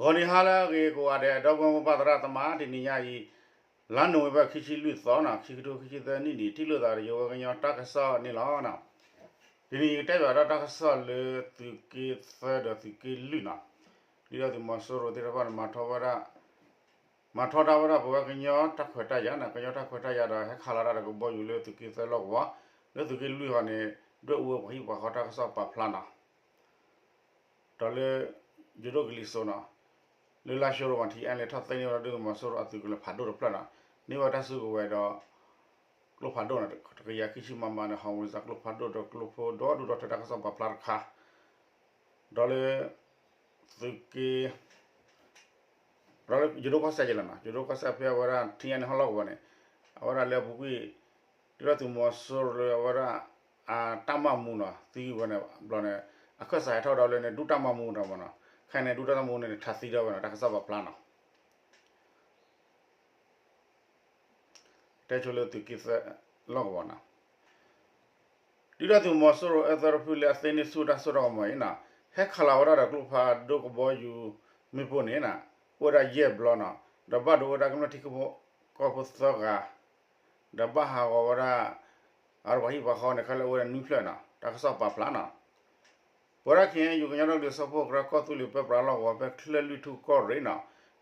ဂီၤနံၤဟါလၢအဂ့ၤကိးဂၤဒဲး ဒီပုၢ်ဝဲၢ်မိၢ်ပၢ်သရၣ်သမါ တနံၤညါအံၤ လါနိၣ်ဝ့ဘၢၣ် ခံဆံလွံၢ်သီနီၤ ခံကထိခံဆံသၢနံၣ်န့ၣ် ထံၣ်လိာ်သးဒီးယဝဲကညီတၢ်ကစီၣ်န့ၣ်လီၤ. တနံၤအံၤကတဲဘၣ်ဒီးတၢ်ကစီၣ်လၢသုးက့သၢဒီးသုးက့လွံၢ်နီၤ, ဒုၣ်ဒါသုးမီၤစိရိၤသ့ၣ်တဖၣ်န့ၣ် မၤထီဒါဝဲဒၣ်ပဝဲကညီတၢ်ခွဲးတၢ်ယာ်နီၤ, ကညီတၢ်ခွဲးတၢ်ယာ်ဒီး ဟဲခးလီၤတၢ်ဒီးကဘီယူၤလၢသုးက့သၢလီၢ်ကဝီၤ, လၢသုးက့လွံၢ်ဃီန့ၣ် ဒွဲၣ်အူဝဲပှၤဟံၣ်ပှၤဃီတၢ်ကစီၣ်ပာ်ဖျါနီၤ ဒီးလၢ ယိၤဒိၣ်ကလံၤစိးနီၤ, လၢလါၡိရူးမး ထံအဲၣ်လဲၤထီၣ်သ့န့ၢ်ဝဲဒၣ်ဒုၣ်ဒါသုးမီၤစိရိၤအသုးကလၢၤဖးဒိၣ်တဖျၢၣ်နီၤ, န့ၢ်ဝဲတၢ်စုကဝဲၤဒီး ကျိဖးဒိၣ်နီၤ တကယၤခံဆံမမန့ၣ် ဟီဝ့ၤစၢ်ကျိဖးဒိၣ်ဒီး ကျိဖိဒီဒူၣ်ဒီထၢတၢ်ကစီၣ်ပာ်ဖျါတခါ, ဒီးလၢ သုးက့ ဒီးလၢယိၤဒိၣ်ကီၢ်စဲၣ်က့လီၤနီၤ, ယိၤဒိၣ်ကီၢ်စဲၣ်ဖဲအဝဲဒၣ် ထံအဲၣ်န့ၣ်ဟီၣ်လီၢ်ကဝီၤန့ၣ်, အဝဲဒၣ်လၢအပူၤကွံာ် ဒုၣ်ဒါသုးမီၤစိရိၤလၢအဝဲဒၣ် အတၢ်မၢမူနီၤ သံဝဲန့ၣ်ဘျီန့ၣ်, အခၢၣ်စးဟဲထီၣ်ဒီးလၢန့ၣ် ဒုၣ်တၢ်မၢမူတၢ်မနီၤ, ခဲအံၤန့ၣ်ဒုၣ်တၢ်မၢမူန့ၣ် ထးသံဒီးဝဲနီၤ တၢ်ကစီၣ်ပာ်ဖျါနီၤ တဲဆိလၢသုးက့သၢလီၢ်ကဝီၤနီၤ, ဒုၣ်ဒါသုးမီၤစိရိၤအၢသၢတဖုလၢအသ့န့ၢ်ဆူၣ်တၢ်စိတၢ်ကမီၤအံၤနီၤ, ဟဲခးလီၤဝဲဒၣ်ဒီးကျိဖးဒိၣ်ကဘီယူၤမ့ၣ်ပိၢ်န့ၣ်နီၤ, အိၣ်ဝဲဒၣ်ယဲၢ်ဘျီနီၤ, ဒီးဘၣ်ဒိဝဲဒၣ်ကမျၢၢ်ထံဖိကီၢ်ဖိသၢဂၤ ဒီးဘၣ်ဟးဂီၤဝဲဒၣ် အပှၤဟံၣ်ပှၤဃီန့ၣ် ခဲလၢာ်အိၣ်ဝဲဒၣ်နွံဖျၢၣ်နီၤ တၢ်ကစီၣ်ပာ်ဖျါနီၤ, ပဝဲဒၣ် ခ့ၣ်အဲၣ်ယူၣ် ကညီဒီကလုာ်စၢဖှိၣ်ကရၢ ကီၢ်သူလ့ၤပၢပြးလီၢ်ကဝီၤ ဖဲချၢၣ်လွံၢ်ထူၣ်ကီၢ်ရ့ၣ်နီၤ,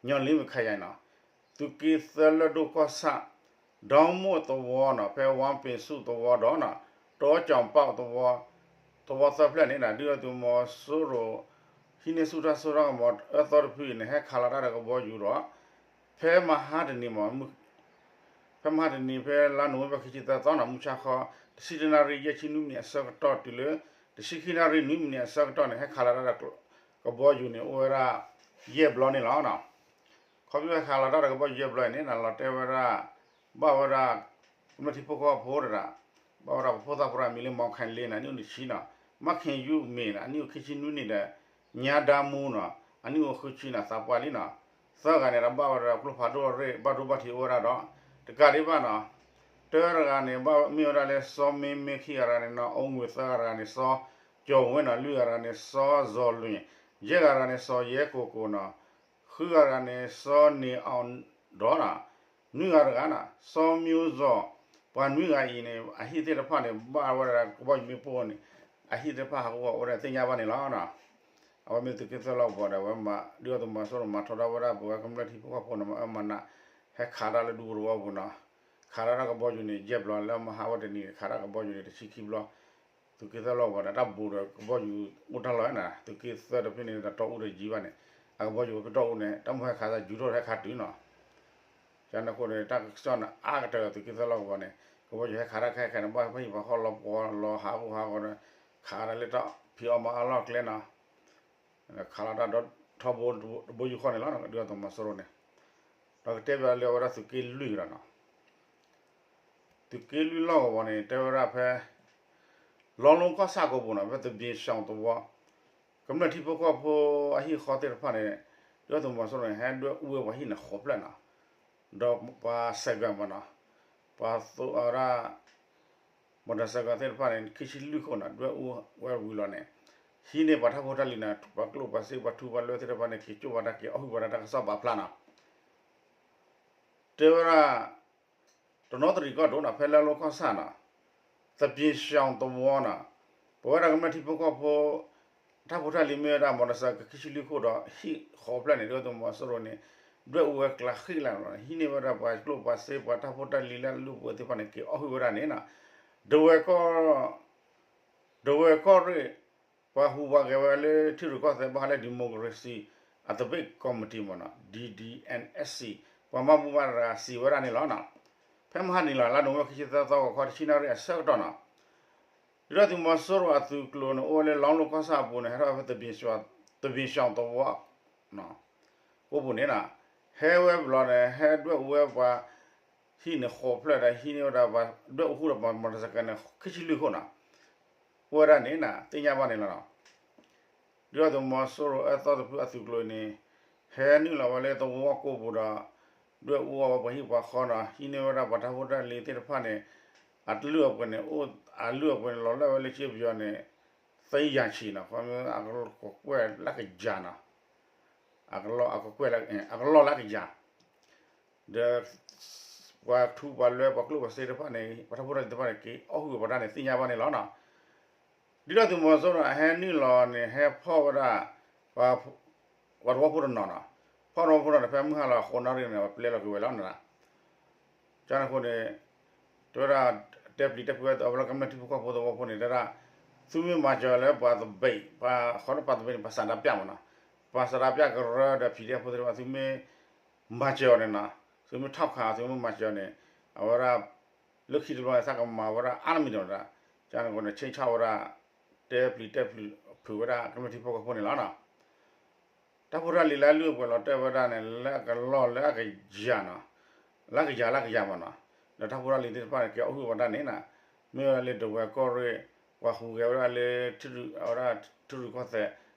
ညီလ့မ့ၢ်ခယၤနီၤ, သုးက့သၢလၢၢ်ဒိၣ်ကီၢ်ဆၣ် ဒီမိၢ်သဝီနီၤ ဖဲဝါပ့ၤဆူၣ်သဝီဒီးနီၤ, တီကၠီၤပၣ်သဝီ သဝီသၢဖျၢၣ်န့ၣ်နီၤ ဒုၣ်ဒါသုးမီၤစိရိၤ ဟံးန့ၢ်ဆူၣ်တၢ်စိတၢ်ကမီၤအၢသီတဖုအံၤန့ၣ် ဟဲခးလီၤတၢ်ဒီးကဘီယူၤဒီး ဖဲမဟါတနံၤမး ဖဲမဟါတနံၤ ဖဲလါနိၣ်ဝ့ဘၢၣ် ခံဆံသၢသီနီၤ မုၢ်ဆါခီ တဆံတနၣ်ရံၣ် ယဲၢ်ဆံနွံမံးနံးအဆၢကတီၢ်တုၤလၢ တဆံခံနၣ်ရံၣ် နွံမံးနံးအဆၢကတီၢ်န့ၣ် ဟဲခးလီၤတၢ်ဒီး ကဘီယူၤန့ၣ် အိၣ်ဝဲဒၣ် ယဲၢ်ဘျီန့ၣ်လီၤ. ခီဖျိဟဲခးလီၤတၢ်ဒီးကဘီယူၤယဲၢ်ဘျီအံၤန့ၣ် လီၤတဲဝဲဒၣ် ဘၣ်ဝဲဒၣ် ကမျၢၢ်ထံဖိကီၢ်ဖိတဒၣ် ဘၣ်ဝဲဒၣ်ပှၤဖိသၣ်ဖိတဂၤမံၤလၢ မီၤခဲလ့နီၤ အနံၣ်အိၣ်တဆံနီၤ, မၣ်ခ့ၤယူၣ်မ့ၢ်နီၤ အနံၣ်အိၣ်ခံဆံနွံနံၣ်ဒီး ညါဒါမူနီၤ အနံၣ်အိၣ်ဃုဆံနီၤ သးပှၢ်လံနီၤ, သၢဂၤန့ၣ်ဒီး ဘၣ်ဝဲဒၣ်ကျိဖးဒိၣ်ရ့ၣ် ဘၣ်ဒိဘၣ်ထံးအိၣ်ဝဲဒၣ်ဒီး တကးဒံးဘၣ်နီၤ တဂၤတဂၤန့ၣ် ဘၣ်မ့ၢ်ဝဲဒၣ်လၢ စီၤမ့မ့ ခံဂၤတဂၤန့ၣ်နီၤ အိၣ်ငွေ သၢဂၤတဂၤန့ၣ် စီၤကၠီၤဝ့နီၤ လွံၢ်ဂၤတဂၤန့ၣ် စီၤစီၤလွံၢ် ယဲၢ်ဂၤတဂၤန့ၣ် စီၤယဲကိၣ်ကိၣ်နီၤ ဃုဂၤတဂၤန့ၣ် စီၤန့ၢ်အီၣ်ဒီးနီၤ နွံဂၤတဂၤနီၤ စီၤမံၤစိၤ ပှၤနွံဂၤအံၤန့ၣ် အဟံၣ်သ့ၣ်တဖၣ်န့ၣ် ဘၣ်ဝဲဒၣ်ကဘီယူၤမ့ၣ်ပိၢ်န့ၣ် အဟံၣ်သ့ၣ်တဖၣ်ဟးဂီၤအိၣ်ဝဲဒၣ်သ့ၣ်ညါဘၣ်န့ၣ်လီၤ. အဝဲမ့ၢ်သုးက့သၢလီၢ်ကဝီၤဒီး အဝဲမၤ ဒုၣ်ဒါသုးမီၤစိရိၤမၤထီဒါဝဲဒၣ် ပဝဲကမျၢၢ်ထံဖိကီၢ်ဖိန့ၣ် မၤအၢမၤနး ဟဲခးတၢ်လၢဒူသဝီပူၤနီၤ ခးတၢ်တၢ်ကဘီယူၤန့ၣ် ယဲၢ်ဘျီ လၢမဟါဝဲတနံၤန့ၣ် ခးတၢ်ကဘီယူၤန့ၣ် တဆံခံဘျီ သုးက့သၢလီၢ်ကဝီၤဒီး တၢ်ဘူးဒီးကဘီယူၤအိၣ်တၢ်လီၢ်ဝဲနီၤ သုးက့သၢတဖုန့ၣ် တၢ်တီအူတယံၤဘၣ်န့ၣ် အကဘီယူၤကတီၢ်အူန့ၣ် တၢ်မိၢ်ဟဲခးသးယူၤထီၣ်ဟဲခးတုၤနီၤ ကန့ၣ်အဃိန့ၣ် တၢ်ကစီၣ်န့ၣ် အါကတၢၢ်သုးက့သၢလီၢ်ကဝီၤန့ၣ် ကဘီယူၤဟဲခးတၢ်ခဲခဲန့ၣ် ဘၣ်ဟံၣ်ပှၤဃီလီၤပှီၤလီၤဟးဂူာ်ဟးဂီၤဒီး ခးတၢ်လၢတၢ်ဖံးအီၣ်မၤအီၣ်လီၢ်ကျဲနီၤ ခးလီၤတၢ်ဒီးထီဘိတဘိယူၢ်ဃီန့ၣ်လီၤ ဒုၣ်ဒါသုးမီၤစိရိၤန့ၣ် ဒီးကတဲဘၣ်လၢအဝဲဒၣ်သုးက့လွံၢ်ကဒီးနီၤ သုးက့လွံၢ်လီၢ်ကဝီၤန့ၣ် တဲဝဲဒၣ်ဖဲ လီလိကီၢ်ဆၣ်ကိးပူၤနီၤ ဖဲသဘ့ၣ်စီၣ်သဝီ ကမျၢၢ်ထံဖိကီၢ်ဖိအဟံၣ်ဃီသ့ၣ်တဖၣ်န့ၣ် ဒုၣ်ဒါသုးမီၤစိရိၤန့ၣ် ဟဲဒွဲၣ်အူဝဲပှၤဟံၣ်န့ၣ်ဃိးဖျၢၣ်နီၤ ဒီးပှၤစဲးကၢၤမးနီၤ ပှၤသိအဝဲဒၣ် မီၣ်တၢ်စဲးကၢၤသ့ၣ်တဖၣ်န့ၣ် ခံဆံလွံၢ်ခိၣ်နီၤ ဒွဲၣ်အူဝဲဝံၤလီၤန့ၣ် ဟံးန့ၢ်ပှၤတၢ်ဖိတၢ်လံၤနီၤ ပှၤကျိၣ်ပှၤစ့ပှၤထူပှၤလၢသ့ၣ်တဖၣ်န့ၣ် က့ၤကၠိၣ်ဘၣ်တၢ်က့ၤအီၣ်ဟုၣ်ဘၣ်တၢ်တၢ်ကစီၣ်ပာ်ဖျါနီၤ တဲဝဲဒၣ် တနီသရံၣ်ကီၢ်ဒိၣ်နီၤ ဖဲလီလိကီၢ်ဆၣ်နီၤ သဘ့ၣ်စီၣ်သဝီနီၤ ပဝဲဒၣ်ကမျၢၢ်ထံဖိကီၢ်ဖိ တၢ်ဖိတၢ်လံၤမ့ၢ်ဝဲဒၣ် မီၣ်တၢ်စဲးကၢၤခံဆံလွံၢ်ခိၣ်ဒီး ဟံၣ်ဃိးဖျၢၣ်န့ၣ် ဒုၣ်ဒါသုးမီၤစိရိၤန့ၣ် ဒွဲၣ်အူဝဲကျါဃံလၤနီၤ ဟံးန့ၢ်ဝဲဒၣ်ပှၤကျိၣ်ပှၤစ့ပှၤတၢ်ဖိတၢ်လံၤလၢအလုၢ်အပှ့ၤသ့ၣ်တဖၣ်န့ၣ် က့ၤအီၣ်ဟုၣ်ဝဲဒၣ်န့ၣ်နီၤ ဒဝဲၢ်ကီၢ် ဒဝဲၢ်ကီၢ်ရ့ၣ် ပှၤဟူးပှၤဂဲၤဝဲလၢထံရူၢ်ကီၢ်သဲးဘၣ်ဃးလၢ democracy အသဘ့ၣ်ကီၢ်မတံၤမ့ၢ်နီၤ D D N S C ပှၤမၤဘူၣ်မၤတဂၤစံးဝဲဒၣ်န့ၣ်လီၤနီၤ ဖဲမဟါနံၤလီၤ လါနိၣ်ဝ့ဘၢၣ် ခံဆံသၢသီ ဂီၤခီ တဆံနၣ်ရံၣ်အဆၢကတီၢ်နီၤ ဒုၣ်ဒါသုးမီၤစိရိၤအသုးကျိၤန့ၣ် အိၣ်ဝဲလၢလီလိကီၢ်ဆၣ်အပူၤန့ၣ် ဟဲထီၣ်ဝဲဖဲသဘ့ၣ်စီၣ်သဝီ ကိးပူၤန့ၣ်နီၤ ဟဲဝဲဘျီန့ၣ် ဟဲဒွဲၣ်အူဝဲပှၤ ဟံၣ်န့ၣ်ဃိးဖျၢၣ်ဒီး ဟံးန့ၢ်ဝဲဒၣ်ပှၤဒွဲၣ်အူဃုာ်ဒီးပှၤမီၣ်တၢ်စဲးကၢၤန့ၣ် ခံဆံလွံၢ်ခိၣ်နီၤ အိၣ်ဝဲဒၣ်န့ၣ်နီၤ သ့ၣ်ညါဘၣ်န့ၣ်လီၤနီၤ ဒုၣ်ဒါသုးမီၤစိရိၤအၢသီတဖုအသုးကျိၤန့ၣ် ဟဲနုာ်လီၤဝဲလၢသဝီကိးပူၤဒီး ဒွဲၣ်အူအီၣ်ဝဲပှၤဟံၣ်ပှၤဃီနီၤ ဟံးန့ၢ်ဝဲဒၣ်ပှၤတၢ်ဖိတၢ်လံၤသ့ၣ်တဖၣ်န့ၣ် အလုၢ်အပှ့ၤန့ၣ် အိၣ်အလုၢ်အပှ့ၤန့ၣ် လီၤလၢဝဲလၢကၠ့ပယီၤန့ၣ် သၢယၤဆံနီၤ ခီမ့ၢ်အကကွဲၢ်လၢကယၤနီၤ အကလီၢ်အကကွဲၢ်လၢ အကလီၢ်လၢအကယၤ ဒီး ပှၤထူပှၤလွဲပှၤကျိၣ်ပှၤစ့တဖၣ်န့ၣ် ပှၤထီၣ်ဖိတၢ်လံၤသ့ၣ်တဖၣ်န့ၣ် က့ၤအီၣ်ဟုၣ်အီၤပှၤတၢ်န့ၣ် သ့ၣ်ညါဘၣ်န့ၣ်လီၤနီၤ. ဒုၣ်ဒါသုးမီၤစိရိၤန့ၣ် အဟဲနုာ်လီၤန့ၣ် ဟဲဖီၣ်ဝဲဒၣ် ပှၤသဝီဖိတနီၤနီၤ, ဖီၣ်သဝီဖိတနီၤန့ၣ် ဖဲမုၢ်ဟါလီၤအဃိးနၣ်ရံၣ်န့ၣ် ပျဲလီၤက့ၤဝဲလီၤနီၤ. ကန့ၣ်အဃိန့ၣ် တဲဝဲဒၣ် တဲပျံၤတဲဖုးဝဲ အဝဲလၢကမျၢၢ်ထံဖိကီၢ်ဖိသဝီဖိန့ၣ် တဲဒၣ် သုမ့ၢ်မၤစၢၤလၢပှၤသဘံး ပှၤဃီလၢပှၤသဘံးန့ၣ် ပှၤဆန္ဒပြမ့ၢ်နီၤ, ပှၤဆန္ဒပြကရၢဒီး ဖံးဒဲဖိသ့ၣ်တဖၣ် သုမ့ၢ်မၤစၢၤအီၤန့ၣ်နီၤ, သုမ့ၢ်ထီၣ်ခး သုမ့ၢ်မၤစၢၤအီၤန့ၣ် အဝဲဒၣ် လၢခံတဘျီန့ၣ် သးကမၤဝဲဒၣ်အါတမံၤဒီး ကန့ၣ်အဃိန့ၣ် ဆ့ၣ်နီၤဝဲဒၣ် တဲပျံၤတဲဖုးဝဲဒၣ် ကမျၢၢ်ထံဖိကီၢ်ဖိန့ၣ်လီၤနီၤ. တၢ်ဖိတၢ်လံၤလၢအလုၢ်အပှ့ၤလီၤတဲာ်ဝဲဒၣ်န့ၣ် လၢအကလီၢ်လၢအကယၤနီၤ, လၢအကယၤလၢအကယၤမ့ၢ်နီၤ, ဒီးတၢ်ဖိတၢ်လံၤသ့ၣ်တဖၣ်န့ၣ် က့ၤအီၣ်ဟုၣ်အီၤပှၤတၢ်န့ၣ်နီၤ, မ့ၢ်ဝဲဒၣ်လၢဒဝဲၢ်ကီၢ်ရ့ၣ် ပှၤဟူးဂဲၤဝဲဒၣ်လၢ အဝဲဒၣ်ထံရူၢ်ကီၢ်သဲး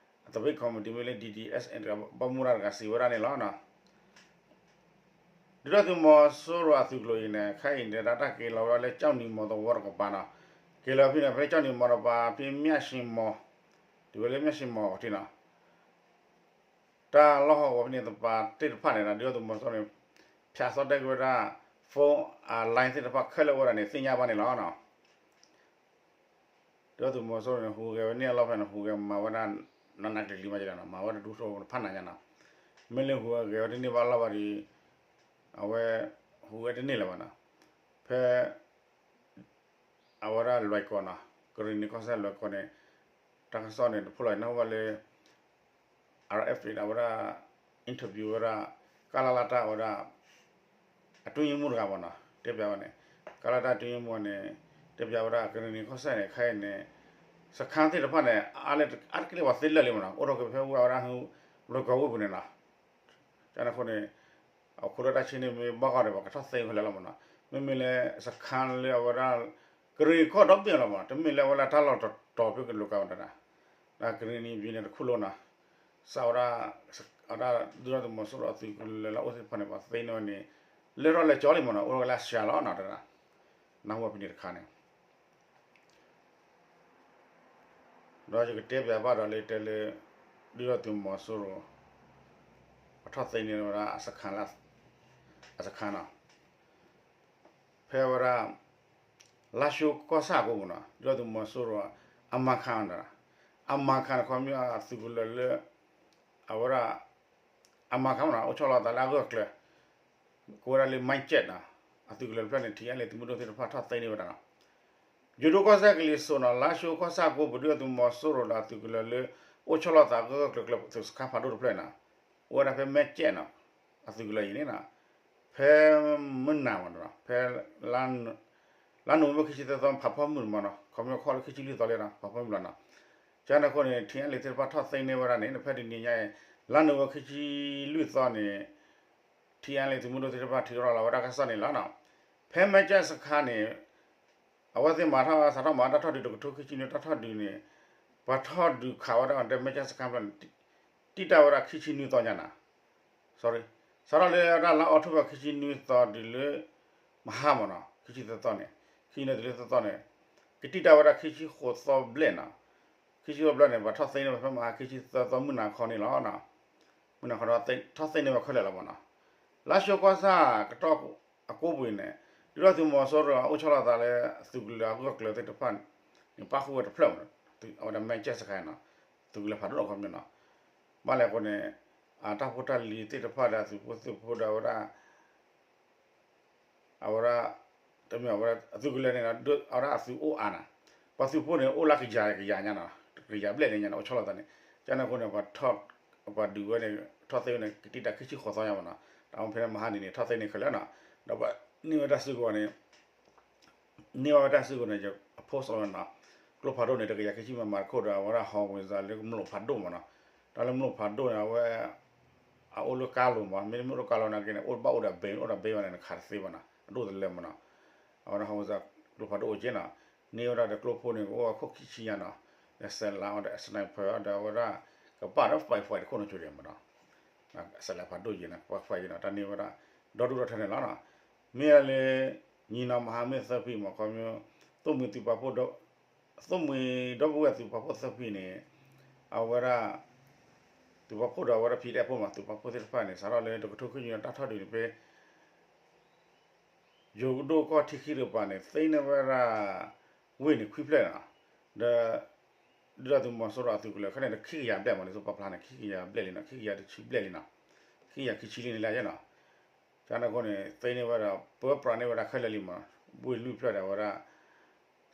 အသဘံၣ် committee မ့ၢ်လၢ D D S N ဘၣ်မူဘၣ်ဒါတဂၤစံးဝဲဒၣ်န့ၣ်လီၤနီၤ. ဒုၣ်ဒါသုးမီၤစိရိၤအသုးကျိၤအံၤန့ၣ် ခဲအံၤန့ၣ် တၢ်က့ၤလီၤဝဲဒၣ်လၢကၠီၣ်နံၤမီၤသဝီတကပၤနီၤ, က့ၤလီၤဖဲန့ၣ် ဖဲကၠီၣ်နံၤမီၤတကပၤ ဖဲမၠၣ်ၡ့ၣ်မီၤ, တုၤဝဲလၢမၠၣ်ၡ့ၣ်မီၤအထံနီၤ, တၢ်လီၢ်ဟီၣ်ကဝီၤဖဲန့ၣ်တကပၤသ့ၣ်တဖၣ်န့ၣ်ဒီး ဒုၣ်ဒါသုးမီၤစိရိၤန့ၣ် ဖၠးသီတဲက့ၤဝဲဒၣ် phone line သ့ၣ်တဖၣ်ခဲလၢာ်အိၣ်ဝဲဒၣ်န့ၣ် သ့ၣ်ညါဘၣ်န့ၣ်လီၤနီၤ. ဒုၣ်ဒါသုးမီၤစိရိၤန့ၣ် ဟူးဂဲၤဝဲန့ၣ်အလီၢ်ဖဲန့ၣ် ဟူးဂဲၤမၤဝဲဒၣ် နးနးကျံၤကျံၤမးကဒီးနီၤ, မၤဝဲဒၣ်ဒူၣ်ထီၣ်ဖးနးညါနီၤ, မ့ၢ်လၢဟူးဂဲၤဝဲတန့ၢ်ဘၣ်လီၢ်ဘၣ်ဒီး အဝဲ ဟူးဂဲၤတန့ၢ်လၢၤဘၣ်နီၤ, ဖဲ အဝဲဒၣ်လွဲၢ်ကီၢ်နီၤ, ကရံၣ်နံၤကီၢ်စဲၣ်လွဲၢ်ကီၢ်န့ၣ် တၢ်ကစီၣ်န့ၣ် တဖိလီၤနၢ်ဟူဘၣ်လၢ R F A န့ၣ် အဝဲဒၣ် interview ဝဲဒၣ် ကလလတၢ်ဝဲဒၣ် အတွင်းရေးမှူးတဂၤမ့ၢ်နီၤ တဲပျးဝဲန့ၣ်, ကလလတၢ် အတွင်းရေးမှူး န့ၣ် တဲပျးဝဲဒၣ် ကရံၣ်နံၤကီၢ်စဲၣ်န့ၣ် ခဲအံၤန့ၣ် စခန်းသ့ၣ်တဖၣ်န့ၣ် အါတက့ၢ်လၢပှၤသ့လၢာ်လံမ့ၢ်နီၤ, အိၣ်ထီၣ်က့ၤဖဲဝဲဒၣ် လွဲၢ်ကီၢ်ဝ့ၢ်ပူၤန့ၣ်နီၤ, ကန့ၣ်အဃိန့ၣ် အခိၣ်လၢတၢ်ဆ့န့ၣ်မ့ၢ်ဘၣ်ဂီၢ်ဒီး ပှၤကထီၣ်သ့ခဲလၢာ်လီၤမ့ၢ်နီၤ, မ့မ့ၢ်လၢ စခန်း လၢအဝဲဒၣ် ကရံၣ်နံၤကီၢ်ဒီဘ့ၣ်လီၤမ့ၢ်နီၤ, တမ့ၢ်လၢအဝဲဒၣ်တၢ်လီၢ်တတီၤဖဲကလိၤကၤဝဲဒၣ် ကရံၣ်နံၤဘ့ၣ်န့ၣ်တခူၣ်လိနီၤ, စးဝဲဒၣ် အဝဲဒၣ်ဒုၣ်ဒါသုးမီၤစိရိၤအသုးကလၢၤလၢအအိၣ်သ့ၣ်တဖၣ်န့ၣ် ပှၤသ့န့ၢ်ဝဲန့ၣ် လၢထီၣ်လဲၤကၠီလံမ့ၢ်နီၤ, အိၣ်ဝဲလၢအစှၤလီၤနီၤ တဲဒၣ်, နၢ်ဟူဝဲဖဲန့ၣ်တခါန့ၣ် ဒီးယကတဲပျးဘၣ်ဒီးလၢတဲလၢ ဒုၣ်ဒါသုးမီၤစိရိၤ ပထီၣ်သ့န့ၢ်ဝဲဒၣ် အစခန်းလၢ အစခန်းနီၤ, ဖဲဝဲဒၣ် လါၡိကီၢ်ဆၣ်အကိးပူၤနီၤ, ဒုၣ်ဒါသုးမီၤစိရိၤ အမၤခါနီၤ, အမၤခါန့ၣ် ခီဖျိအသုးကလၢၤလၢ အဝဲဒၣ် အမၤခါမ့ၢ်နီၤ အိၣ်ဆီလီၤသးလၢအဂၢၢ်အကျၢၤ ကိးဝဲဒၣ်လၢ မိုင်းချက် နီၤ, အသုးကလၢၤတဖျၢၣ်န့ၣ် ထံအါလ့ၤသုးမုၢ်ဒိၣ်သ့ၣ်တဖၣ်ထီၣ်သ့န့ၢ်ဝဲဒၣ်နီၤ, ယိၤဒိၣ်ကီၢ်စဲၣ်ကလံၤစိးနီၤ, လါၡိကီၢ်ဆၣ်ကိးပူၤ ဒုၣ်ဒါသုးမီၤစိရိၤဒီးအသုးကလၢၤလၢ အိၣ်ဆီလီၤသးအဂၢၢ်အကျၢၤ ကျၢၤသုးစခန်းဖးဒိၣ်တဖျၢၣ်နီၤ, အိၣ်ဝဲဒၣ်ဖဲ မိုင်းချက် နီၤ, အသုးကလၢၤအံၤန့ၣ်နီၤ, ဖဲမုၢ်နၤမ့ၢ်နီၤ ဖဲ လါနိၣ်ဝ့ဘၢၣ်ခံဆံသၢသီ ဖးဖီမုၢ်မ့ၢ်နီၤ, ခီဖျိခီလၢခံဆံလွံၢ်သီလံနီၤ ဖးဖီမုၢ်လီၤနီၤ, ကန့ၣ်အဃိန့ၣ် ထံအါလ့ၤသ့ၣ်တဖၣ်ထီၣ်သ့န့ၢ်ဝဲဒၣ်န့ၣ် ဖဲတနံၤညါအံၤ လါနိၣ်ဝ့ဘၢၣ်ခံဆံလွံၢ်သီန့ၣ် ထံအါလ့ၤသုးမုၢ်ဒိၣ်သ့ၣ်တဖၣ်ထုးထီၣ်လီၤဝဲဒၣ်တၢ်ကစီၣ်န့ၣ်လီၤနီၤ, ဖဲ မိုင်းချက် စခန်း န့ၣ် အဝဲသ့ၣ်မၤထီၣ်စးထီၣ်မၤတၢ်ထီၣ်ဒုးတကထိခံဆံနွံတၢ်ထီၣ်ဒုးန့ၣ် ပှၤထီၣ်ဒုးခးဝဲဒၣ်တဲ မိုင်းချက် စခန်း ဖျၢၣ်န့ၣ် တံာ်တာ်ဝဲဒၣ်ခံဆံနွံသီညါနီၤ, sorry, စးထီၣ်လၢဝဲဒၣ်လါအီးထိဘၢၣ်ခံဆံနွံသီတုၤလၢ မဟါမ့ၢ်နီၤ ခံဆံသၢသီန့ၣ် ခံဆံနွံတုၤလၢသၢသီန့ၣ် ကတံာ်တာ်ဝဲဒၣ်ခံဆံဃိးသီဘျဲၣ်နီၤ, ခံဆံဃိးဘျဲၣ်န့ၣ် ပှၤထီၣ်သ့န့ၢ်ဝဲဖဲမဟါခံဆံသၢသီမုၢ်နၤခီန့ၣ်လီၤနီၤ, မုၢ်နၤခီထီၣ်သ့န့ၢ်ဝဲခဲလၢာ်လီၤမ့ၢ်နီၤ, လါၡိကီၢ်ဆၣ်ကတီၢ်အကိးပူၤအံၤန့ၣ် ဒုၣ်ဒါသုးမီၤစိရိၤအိၣ်ဆီလီၤသးလၢ သုးကလၢၤအဂၢၢ်ကျၢၤသ့ၣ်တဖၣ်န့ၣ် ပၣ်ဃုာ်ဝဲတဖျၢၣ်မ့ၢ်နီၤ, အဝဲဒၣ် မိုင်းချက် စခန်း နီၤ, သုးကလၢၤဖးဒိၣ်လီၤခီပညီနီၤ, ဘၣ်လဲၣ်အဃိန့ၣ် အတၢ်ဖိတၢ်လံၤသ့ၣ်တဖၣ်ဒီးအသုးဖိသ့ၣ်ဖိဒီးအဝဲဒၣ် အဝဲဒၣ် တမ့ၢ်အဝဲဒၣ်အသုးကလၢၤန့ၣ် အဝဲဒၣ်အသုးအိၣ်အါနီၤ, ပှၤသုးဖိန့ၣ်အိၣ်လၢကယၤကယၤညါနီၤ, ကယၤဘျဲၣ်န့ၣ်ညါန့ၣ် အိၣ်ဆီလီၤသးန့ၣ်, ကန့ၣ်အဃိန့ၣ် ပှၤဒုးဝဲန့ၣ် ထီၣ်သ့ဝဲန့ၣ် ကတံာ်တာ်ခံဆံဃိးသီညါမ့ၢ်နီၤ, တၢ်အိၣ်ဖဲန့ၣ်မဟါန့ၣ်န့ၣ် ထီၣ်သ့န့ၢ်ခဲလၢာ်နီၤ, ဒီးပှၤန့ၢ်ဝဲတၢ်စုကဝဲၤန့ၣ် န့ၢ်ဝဲတၢ်စုကဝဲၤန့ၣ် အ post လီၤနီၤ, ကျိဖးဒိၣ်န့ၣ် တကယၤခံဆံ မမ တခိၣ်ဒီး အဝဲဒၣ် howitzer လၢကမျၢၢ်ဖးဒိၣ်မ့ၢ်နီၤ, တၢ်လၢမျၢၢ်ဖးဒိၣ်န့ၣ် အဝဲ အအိၣ်လၢကါလိၤမ့ၢ်, မ့တမ့ၢ်အိၣ်လၢကါလိၤနာ်က့န့ၣ် အိၣ်ဘၣ်အိၣ်ဒီးဘဲ အိၣ်ဒီးဘဲဘၣ်န့ၣ် နခးတသ့ဘၣ်နီၤ, အဒိၣ်တလၢမ့ၢ်နီၤ, အဝဲဒၣ် howitzer ကျိဖးဒိၣ်အိၣ်က့နီၤ, န့ၢ်ဝဲဒၣ်ဒီးကျိဖိန့ၣ် ကအိၣ်ဝဲခိၣ်ခံဆံညါနီၤ, ဒီး စဲးလၤ ဒီး sniper ဒီးအဝဲဒၣ် ကပာ်ဒီး five five တခိၣ်န့ၣ်ကၠိဒံးမ့ၢ်နီၤ, စဲးလၤဖးဒိၣ်ယဲန့ၣ် five five ယဲန့ၣ် တၢ်န့ၢ်ဝဲဒၣ် ဒီဒူၣ်ဒီထၢန့ၣ်လီၤနီၤ, မ့ၢ်လၢ ညီနီၤမဟါမ့ၢ်သၢဖံမ့ၢ် ခီဖျိ သိၣ်မှံၤသုးပာ်ဖှိၣ် သိၣ်မှံၤဒီပုၢ်ဝဲၢ်သုးပာ်ဖှိၣ်သၢဖံန့ၣ် အဝဲဒၣ် သုးပာ်ဖှိၣ်ဒီးအဝဲဒၣ် PDF ဖိမး သုးပာ်ဖှိၣ်သ့ၣ်တဖၣ်န့ၣ် စးထီၣ်လၢတကထိခွံကယၤတၢ်ထီၣ်ဒုးန့ၣ် ဖဲ ယိၤကဒိၣ်ကီၢ်ထံခံတကပၤန့ၣ် သ့န့ၢ်ဝဲဒၣ် ဝ့ၢ်န့ၣ်ခွံဖျၢၣ်နီၤ, ဒီး ဒုၣ်ဒါသုးမီၤစိရိၤအသုးကလၢၤခဲန့ၣ် တခံကယၤဘျဲၣ်မးန့ၣ် သုးပာ်ဖျါန့ၣ် ခံကယၤဘျဲၣ်လံနီၤ ခံကယၤတဆံဘျဲၣ်လံနီၤ, ခံကယၤခံဆံလံန့ၣ်လၢနီၤ, ကန့ၣ်အဃိန့ၣ် သ့န့ၢ်ဝဲဒၣ် ပၢပြးန့ၢ်ဝဲဒၣ်ခဲလၢာ်လံမး, ဝ့ၢ်လွံၢ်ဖျၢၣ်ဒီးအဝဲဒၣ်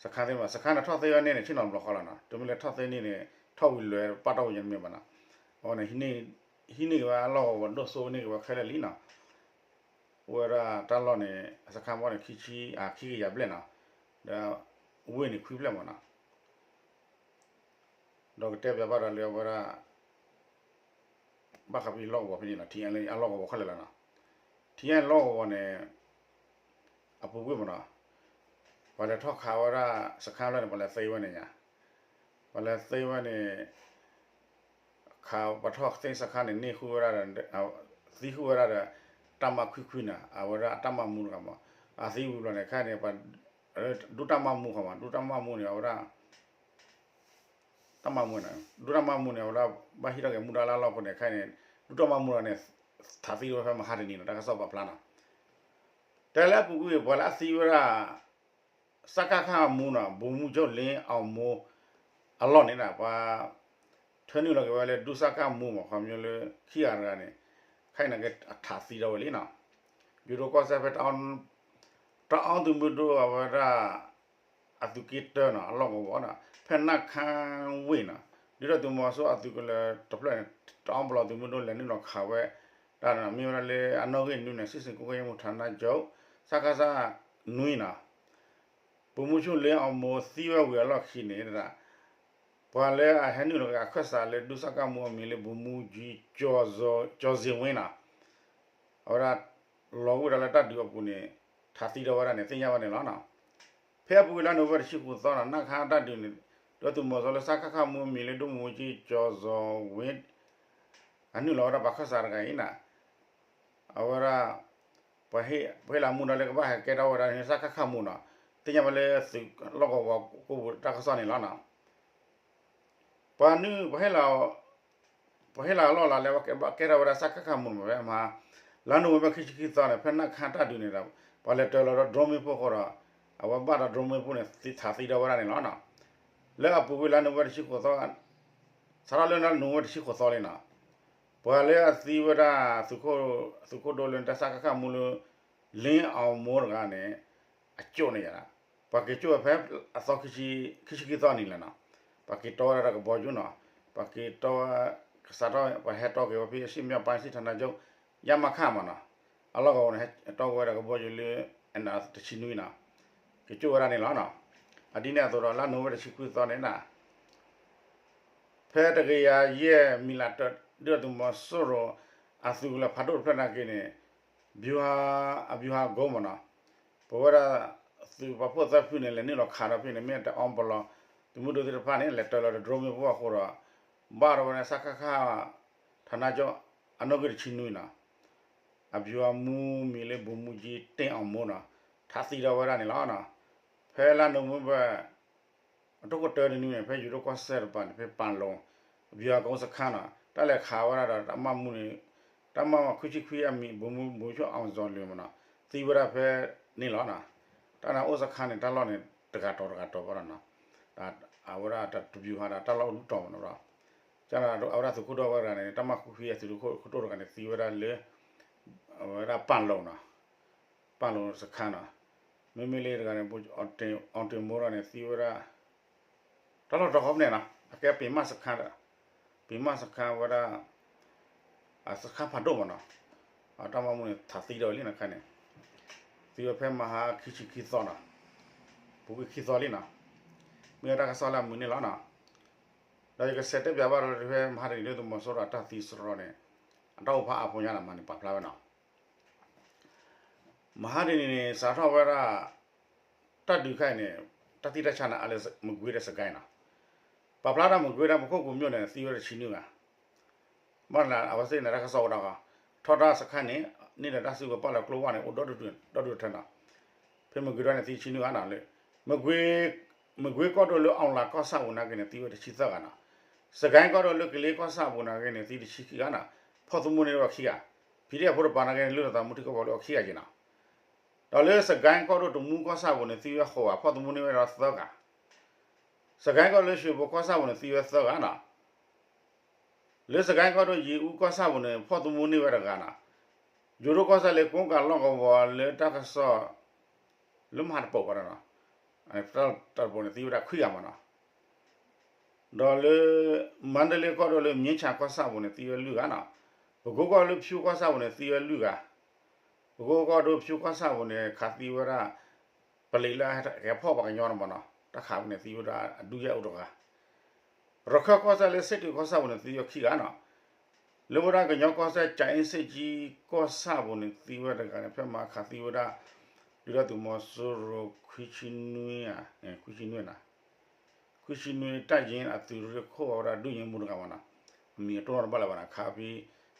စခါသ့ၣ်မး စခါန့ၣ်ထီၣ်သ့ဝဲန့ၣ်န့ၣ် ဆ့ၣ်နီၤဘျီဃီလီၤနီၤ, တမ့ၢ်လၢထီၣ်သ့န့ၢ်န့ၣ် ထီၣ်ဝံၤလဲၤပာ်တီၢ်ဝံၤညါတမ့ၢ်ဘၣ်နီၤ, အဝဲန့ၣ် ဟံးန့ၢ်က့ၤဝဲအလီၢ်ကဝီၤဒိၣ်စိန့ၢ်က့ၤဝဲခဲလၢာ်လံနီၤ, အိၣ်ဝဲဒၣ်တၢ်လီၢ်န့ၣ် အစခါဘီန့ၣ် ခံဆံ အခံကယၤဘျဲၣ်နီၤ, ဒီး ဝ့ၢ်န့ၣ်ခွံဖျၢၣ်မးနီၤ, ဒီးကတဲပၠးဘၣ်ဒီးလၢအဝဲဒၣ် ဘၣ်ဃးပလီၢ်ကဝီၤဖဲန့ၣ်နီၤ ထံအလီၢ်ကဝီၤခဲလၢာ်လီၤနီၤ, ထံအလီၢ်ကဝီၤန့ၣ် အပူၤကွံာ်မးနီၤ, ပှၤလဲၤထီၣ်ခးဝဲဒၣ်စခါဖျၢၣ်န့ၣ် ပှၤလဲၤသ့ဝဲန့ၣ်ညါ, ပှၤလဲၤသ့ဝဲန့ၣ် ခးပှၤထီၣ်သ့စခါန့ၣ် န့ၢ်ဃုာ်ဝဲဒၣ်ဒီး သံဃုာ်ဝဲဒၣ်ဒီး တၢ်မၤခွံခွံန့ၣ် အဝဲဒၣ်အတၢ်မၤမူတဂၤမး, အသံဝံၤဘျီန့ၣ် ခဲအံၤန့ၣ် ပှၤ ဒူတၢ်မၤမူဃီမး ဒူတၢ်မၤမူန့ၣ် အဝဲဒၣ် တၢ်မၤမူန့ၣ် ဒူတၢ်မၤမူန့ၣ် အဝဲဒၣ် ဘၣ်ဟံးထီၣ်က့ၤမူဒါလၢအလီၢ်ဖိန့ၣ် ခဲအံၤန့ၣ် ဒူတၢ်မၤမူတဂၤန့ၣ် ထးသံတဝဲဖဲမဟါတနံၤနီၤ တၢ်ကစီၣ်ပာ်ဖျါနီၤ, တဲလၢအပူၤကွံာ် ပှၤလၢအသံဝဲဒၣ် စကခ မူနီၤ ဗိုလ်မှူးချုပ် လင်းအောင်မိုး အလီၢ်န့ၣ်ဒီး ပှၤ ထၢနုာ်လီၤက့ၤဝဲလၢဒူစကမူမး ခီဖျိလၢခံဂၤတဂၤန့ၣ် ခဲအံၤန့ၣ်က့ၤအထးသံထီၣ်ဝဲလံနီၤ, ယိၤဒိၣ်ကီၢ်စဲၣ်ဖဲ တအီသုးမုၢ်ဒိၣ်အဝဲဒၣ် အသုးက့တၢနီၤ အလီၢ်ကဝီၤနီၤ ဖဲနၢ်ခါဝ့ၢ်နီၤ ဒုၣ်ဒါသုးမီၤစိရိၤအသုးကလၢၤတဖျၢၣ်န့ၣ် တအီပလီၢ်သုးမုၢ်ဒိၣ်လဲၤနုာ်လီၤခးဝဲ တၢ်မ့ၢ်ဝဲဒၣ်လၢအနီၣ်ဂံၢ်နွံန့ၣ် စစ်ဆင်ရေးကွပ်ကဲမှုဌာနချုပ် စကစ နွံနီၤ ဗိုလ်မှူးချုပ် လင်းအောင်မိုး သံဝဲဝံၤအလီၢ်ခံန့ၣ် ပှၤလၢအဟဲနုာ်လီၤက့ၤအခၢၣ်စးလၢ ဒူစကမူအမံၤလၢ ဗိုလ်မှူးချုပ် ကျော်စိန်ဝင်းနီၤ အဝဲဒၣ် လီၤဝံၣ်ဒီးလၢတၢ်ဒုးအပူၤန့ၣ် ထးသံထီၣ်ဝဲဒၣ်န့ၣ် သ့ၣ်ညါဘၣ်န့ၣ်လီၤ. ဖဲအပူၤကွံာ်လါနိၣ်ဝ့ဘၢၣ် တဆံဃုသီန့ၣ် နၢ်ခါတၢ်ဒုးန့ၣ် ဒုၣ်ဒါသုးမီၤစိရိၤလၢ စကခ မူအမံၤလၢ ဒုဗိုလ်မှူးချုပ် ကျော်စိန်ဝင်း အနုာ်လီၤဝဲဒၣ်ပှၤခၢၣ်စးတဂၤအံၤန့ၣ် အဝဲဒၣ် ပှၤဟ့ၣ်လီၤမူဒါလၢကဘၣ်ဟဲကဲထီၣ်ဝဲဒၣ်န့ၣ် စကခ မူနီၤ သ့ၣ်ညါဘၣ်လၢသုးလီၢ်ကဝီၤကိးပူၤတၢ်ကစီၣ်န့ၣ်လီၤ. ပှၤနုာ် ပှၤဟ့ၣ်လီၤအလီၢ်လၢအဝဲကဲထီၣ်ဝဲဒၣ် စကခ မူမး ဖဲမဟါ လါနိၣ်ဝ့ဘၢၣ် ခံဆံခံသီန့ၣ် ဖဲနၢ်ခါတၢ်ဒုးန့ၣ်ဒီး ပှၤလဲၤတၢၤလီၤဒီး drone မ့ၣ်ပိၢ်အဃိဒီး အဝဲဘၣ်ဒီး drone မ့ၣ်ပိၢ်န့ၣ် ထးသံထီၣ်ဝဲဒၣ်န့ၣ်လီၤ. လၢအပူၤကွံာ်လါနိၣ်ဝ့ဘၢၣ် တဆံဃုသီ စးထီၣ်လၢလါနိၣ်ဝ့ဘၢၣ် တဆံဃုသီလံနီၤ ပှၤလၢအသံဝဲဒၣ် သုးခိၣ်ဒိၣ်လၢ စကခ မူလၢ လင်းအောင်မိုး တဂၤန့ၣ် အကၠိၣ်န့ၣ်ယါ ပှၤက့ၤကၠိၣ်ဝဲဖဲအသီ ခံဆံခံသီနံၤလဲၣ်နီၤ ပှၤက့ၤတီဝဲဒၣ်ဒီးကဘီယူၤနီၤ ပှၤက့ၤတီဝဲ ကစးထီၣ် ပှၤဟဲတီက့ၤဝဲဖဲ အရှေ့မြောက်ပိုင်းစစ်ဌာနချုပ် ရမခ မးနီၤ အလီၢ်ကဝီၤန့ၣ် ဟဲတီက့ၤဝဲဒၣ်ကဘီယူၤလၢ တဆံနွံနီၤ က့ၤကၠိၣ်ဝဲဒၣ်န့ၣ်လီၤနီၤ အဒ်န့ၣ်အသိးဒီး လါနိၣ်ဝ့ဘၢၣ် တဆံခွံသီန့ၣ်နီၤ ဖဲတကယၤယဲၢ်မံၤလးတၢ ဒုၣ်ဒါသုးမီၤစိရိၤ အသုးကလၢၤဖးဒိၣ်တဖျၢၣ်နာ်က့န့ၣ် ဗျူဟာ အဗျူဟာကုန်း မးနီၤ ပဝဲဒၣ် သုးပာ်ဖှိၣ်သၢဖုန့ၣ် လဲၤနုာ်လီၤခးဒီးဖဲန့ၣ် မ့ၢ်တအီပလီၢ် သုးမုၢ်ဒိၣ်သ့ၣ်တဖၣ်န့ၣ် လဲၤတၢၤလီၤဒီး drone မ့ၣ်ပိၢ်အဃိဒီး ဘၣ်ဒီးဝဲဒၣ် စကခ ဌာနချုပ် အနီၣ်ဂံၢ်တဆံနွံနီၤ အဗျူဟာမှူး မံၤလၢ ဗိုလ်မှူးကြီး တင့်အောင်မိုး နီၤ ထးသံထီၣ်ဝဲဒၣ်န့ၣ်လီၤ. ဖဲလါနိၣ်ဝ့ဘၢၣ် အတီၢ်ခိၣ်တၢတနွံန့ၣ် ဖဲယိၤဒိၣ်ကီၢ်စဲၣ်တကပၤန့ၣ် ဖဲပၤလီၤ ဗျူဟာကုန်းစခန်းနီၤ တၢ်လဲၤခးဝဲဒၣ်ဒီး တၢ်မၤမူန့ၣ် တၢ်မၤခွံဆံခွံအမံၤ ဗိုလ်မှူးချုပ် အောင်ဇော်လွင် မးနီၤ သံဝဲဒၣ်ဖဲန့ၣ်လီၤ. တၢ်န့ၣ်အိၣ်စခန်းန့ၣ် တၢ်လီၢ်န့ၣ် တဂၤတီၤတဂၤတီၤဘၣ်ဒီးနီၤ အဝဲဒၣ်တဗျူဟာဒီး တၢ်လီၢ်အိၣ်ဒူတီၤမးနီၤ ကန့ၣ်အဝဲဒၣ်သုးခိၣ်ဒိၣ်ဝဲတဂၤန့ၣ် တၢ်မၤခွံဆံခွံအသုးခိၣ်ဒိၣ်တဂၤန့ၣ် သံဝဲဒၣ်လၢ အဝဲဒၣ်ပၤလီၤနီၤ ပၤလီၤစခန်းနီၤ မ့မ့ၢ်လၢတဂၤန့ၣ် အောင်တင်မိုး တဂၤန့ၣ် သံဝဲဒၣ် တၢ်လီၢ်တတီၤဃီဖဲန့ၣ်နီၤ အကဲပ့ၤမးစခန်းဒီး ပ့ၤမးစခန်းဝဲဒၣ် အစခန်းဖးဒိၣ်မးနီၤ အတၢ်မၤမူန့ၣ် ထးသံထီၣ်ဝဲလံနီၤ ခဲန့ၣ် သံဝဲဖဲမဟါခံဆံခံသီနီၤ ပူၤကွံာ်ခံသီလံနီၤ မ့ၢ်ဝဲတၢ်ကစီၣ်လၢအမုာ်န့ၣ်လီၤနီၤ ဒီးယကဆဲးတဲပၠးဘၣ်ဒီးဖဲမဟါတနံၤ ဒုၣ်ဒါသုးမီၤစိရိၤအတၢ်သံစရီန့ၣ် အတၢ်အိၣ်ဖးအါဖိညါနီၤ မၤန့ၣ်ပာ်ဖျါဝဲနီၤ မဟါတနံၤန့ၣ် စးထီၣ်ဝဲဒၣ် တၢ်ဒုးခဲအံၤန့ၣ် တၢ်သံတၢ်ဆါန့ၣ် အါလၢမကွ့ၤဒီးစကဲနီၤ ပာ်ဖျါဒၣ်မကွ့ၤဒီးပခိၣ်ကူၤမျိၣ်န့ၣ် သံဝဲဒၣ်တဆံနွံဂၤ ဘၣ်လၢအဝဲသ့ၣ်န့ၣ် တၢ်ကစီၣ်အိၣ်ဒီး ထီၣ်တၢ်စခန်းန့ၣ် န့ၢ်ဒီးတၢ်စုကဝဲၤပာ်လီၤကျိဝဲန့ၣ် အိၣ်ဒီဒူၣ်ဒီဒူၣ်ထဲနီၤ ဖဲမကွ့ၤဒီးန့ၣ် သံတဆံနွံဂၤနီၤလၢ မကွ့ၤကီၢ်ဒိၣ်လၢ အောင်သာကီၢ်ဆၣ်ပူၤနာ်က့န့ၣ် သံဝဲတဆံသၢဂၤနီၤ စကဲကီၢ်ဒိၣ်လၢကလ့ကီၢ်ဆၣ်ပူၤန့ၣ်ဂ့ၤန့ၣ် သံတဆံခံဂၤနီၤ, ဖီၣ်သမူန့ၢ်ဝဲခံဂၤ, ဖံးဒ့ၣ်ဖိတပၤန့ၣ်ဂ့ၤန့ၣ် လုၢ်ထီၣ်သးမူထံကီၢ်ဖိလၢအခံဂၤက့ၤနီၤ. ဒီးလၢစကဲကီၢ်ဒိၣ်တမူကီၢ်ဆၣ်ပူၤန့ၣ် သံဝဲဃိးဂၤ, ဖီၣ်သမူန့ၢ်ဝဲဒီးသၢဂၤ. စကဲကီၢ်လၢရွှ့ၣ်ဘိကီၢ်ဆၣ်ပူၤန့ၣ် သံဝဲသၢဂၤနီၤ. လၢစကဲကီၢ်ဒိၣ်ယ့ၣ်အူကီၢ်ဆၣ်ပူၤန့ၣ် ဖီၣ်သမူန့ၢ်ဝဲတဂၤနီၤ. ယိၤဒိၣ်ကီၢ်ဆၣ်လၢကိကၤလီၢ်ကဝီၤလၢတၢ်ကစီၣ် လၢမဟါတပိာ်ဘၣ်ဒီးနီၤ, တၢ်တပိာ်န့ၣ်သံဝဲဒၣ်ခွံဂၤမးနီၤ. ဒီးလၢ မါဒလ့ကီၢ်ဒိၣ်လၢမၠ့ဆၣ်ကီၢ်ဆၣ်ပူၤန့ၣ် သံဝဲလွံၢ်ဂၤနီၤ. ပကိကီၢ်လၢဖၠူကီၢ်ဆၣ်ပူၤန့ၣ် သံဝဲလွံၢ်ဂၤ. ပကိကီၢ်ဒိၣ်ဖၠူကီၢ်ဆၣ်ပူၤန့ၣ် ခးသံဝဲဒၣ် ပလံးလၢအဟဲဖီၣ်ပှၤကညီန့ၣ်မးနီၤ, တၢ်ခးဝဲန့ၣ်သံဝဲဒၣ်အဒုယဲၢ်အိၣ်တဂၤ. ရခၢၣ်ကီၢ်ဆၣ်လၢစ့ၣ်တုးကီၢ်ဆၣ်ပူၤန့ၣ် သံဝဲခံဂၤနီၤ. လၢဝဲဒၣ်ကညီကီၢ်စဲၣ် ကၠၤအ့စ့ၣ်ကၠံကီၢ်ဆၣ်ပူၤန့ၣ် သံဝဲတဂၤန့ၣ် ဖဲမၤခးသံဝဲဒၣ် ဒုၣ်ဒါသုးမီၤစိရိၤ ခွံဆံနွံဧါ, ခွံဆံနွံ, ခွံဆံနွံ တၢ်ယ့အသုးရ့ၣ်ခိၣ်အဝဲဒၣ်ဒုၣ်ယ့ၣ်မူတဂၤမးနီၤ, အမံၤအတိၢ်နီတဘၣ်လၢၤဘၣ်နီၤ, ခးဖဲ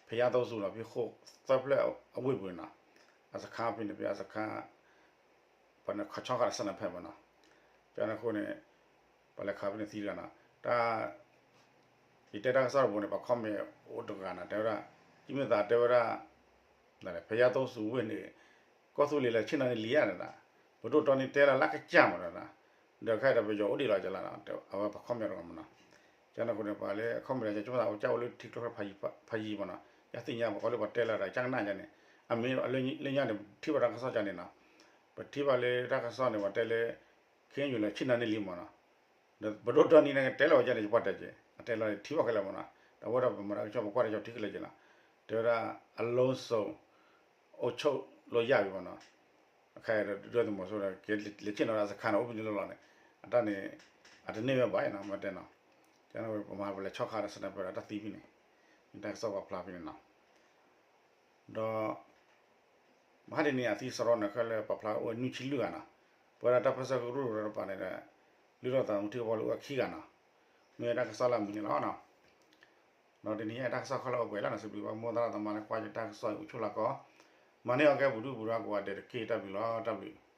ဖဲယါသိစူၤနီၤ, ဖဲဃိၣ်သၢဖျၢၣ်အဝ့ၢ်ပူၤန့ၣ်နီၤ, အစခါဖဲန့ၣ် ဖဲအစခါ ပှၤန့ၣ်ခီၣ်ဆီခါဒီး sniper မးနီၤ, ကန့ၣ်အဃိန့ၣ် ပှၤလဲၤခးဖဲန့ၣ်သံတဂၤနီၤ, တၢ် ယတဲတၢ်ကစီၣ်တဘိန့ၣ် ပှၤ comment အိၣ်တဂၤနီၤ တဲဝဲဒၣ် ကမ့ၢ်သးတဲဝဲဒၣ် ဖဲယါသိစူၤဝ့ၢ်န့ၣ် ကီၢ်သူလ့ၤလၢဆ့ၣ်နီၤန့ၣ်လံဧါနီၤ, ပဒိၣ်တီန့ၣ်တဲလၢလၢကစၢ်မးနီၤ, ဒီးခဲအံၤဒီးပယီၤအိၣ်ဒံးလီၤကလီနီၤ, အဝဲပှၤ comment တဂၤမးနီၤ, ကန့ၣ်အဃိန့ၣ် ပှၤလၢ comment ကမ့ၢ်သးကၠိမ့ၢ်သးအိၣ်ကၢ်အိၣ်လၢထံကျိဖးယံၤမးနီၤ, ယသ့ၣ်ညါပှၤကီၢ်လၢပှၤတဲလၢဒီးကနၣ်ယါန့ၣ်, အမ့ၢ်လၢညါန့ၣ် ထံၣ်ဘၣ်တၢ်ကစီၣ်ကန့ၣ်နီၤ, ပထံၣ်ဘၣ်လၢတၢ်ကစီၣ်န့ၣ် ပှၤတဲလၢ ခ့ယုၢ်လၢဆ့ၣ်နီၤန့ၣ်လံမးနီၤ, ဒီးပဒိၣ်တီန့ၣ်တဲလီၤဝဲကန့ၣ် ယပှၤတဲက့ၤ အတဲလီၤထံၣ်ဘၣ်ခဲလၢာ်မးနီၤ, ဒီးအဝဲဒၣ်ပမၤတၢ်ကစီၣ်ပကွၢ်တၢ်ကစီၣ်ထံကလၢာ်က့ၤနီၤ, တဲဝဲဒၣ် အလုံးစုံ အိၣ်ဆိၣ်လိာ်ယၢ်ဝံၤမးနီၤ, ခဲအံၤဒီးဒုၣ်ဒါသုးမီၤစိရိၤဒီး ကလဲၤဆ့ၣ်နီၤဒီးစခါန့ၣ် အိၣ်ဘှံးနံၤလီၢ်လီၢ်န့ၣ် အတၢ်န့ၣ် အတန့ၢ်ဝဲဘၣ်နီၤ မ့ၢ်တဲနီၤ, ကန့ၣ်ပမၤပလဲၤဆီခါဒီး sniper ဒီးတၢ်သံဖဲန့ၣ်, တၢ်ကစီၣ်ပာ်ဖျါဖဲန့ၣ်နီၤ, ဒီး မဟါတနံၤအသံစရီန့ၣ် ခဲလၢာ်ပာ်ဖျါအိၣ်နွံဆံလွံၢ်ဂၤနီၤ, ပဝဲဒၣ်တၢ်ပၢၢ်ဆၢကရူၢ်ကရၢတပၤန့ၣ်ဒီး လုၢ်ထီၣ်သးသမူထံကီၢ်ဖိလၢအိၣ်ခံဂၤနီၤ, မ့ၢ်တၢ်ကစီၣ်လၢအမုာ်န့ၣ်လီၤနီၤ, ဒီးတနံၤညါတၢ်ကစီၣ်ခီလၢအပှဲၤလီၤနီၤ, စံးဘျုးဘၣ်မိၢ်သရၣ်သမါလၢကွၢ်ယတၢ်ကစီၣ်အံၤအိၣ်ဆိးလီၤကီး, မၤန့ၢ်အီၤကဲပူၤဒုၣ်ပူၤဒါကိးဂၤဒဲးတက့ၢ် တၢ်ဘျုးလီၤ တၢ်ဘျုး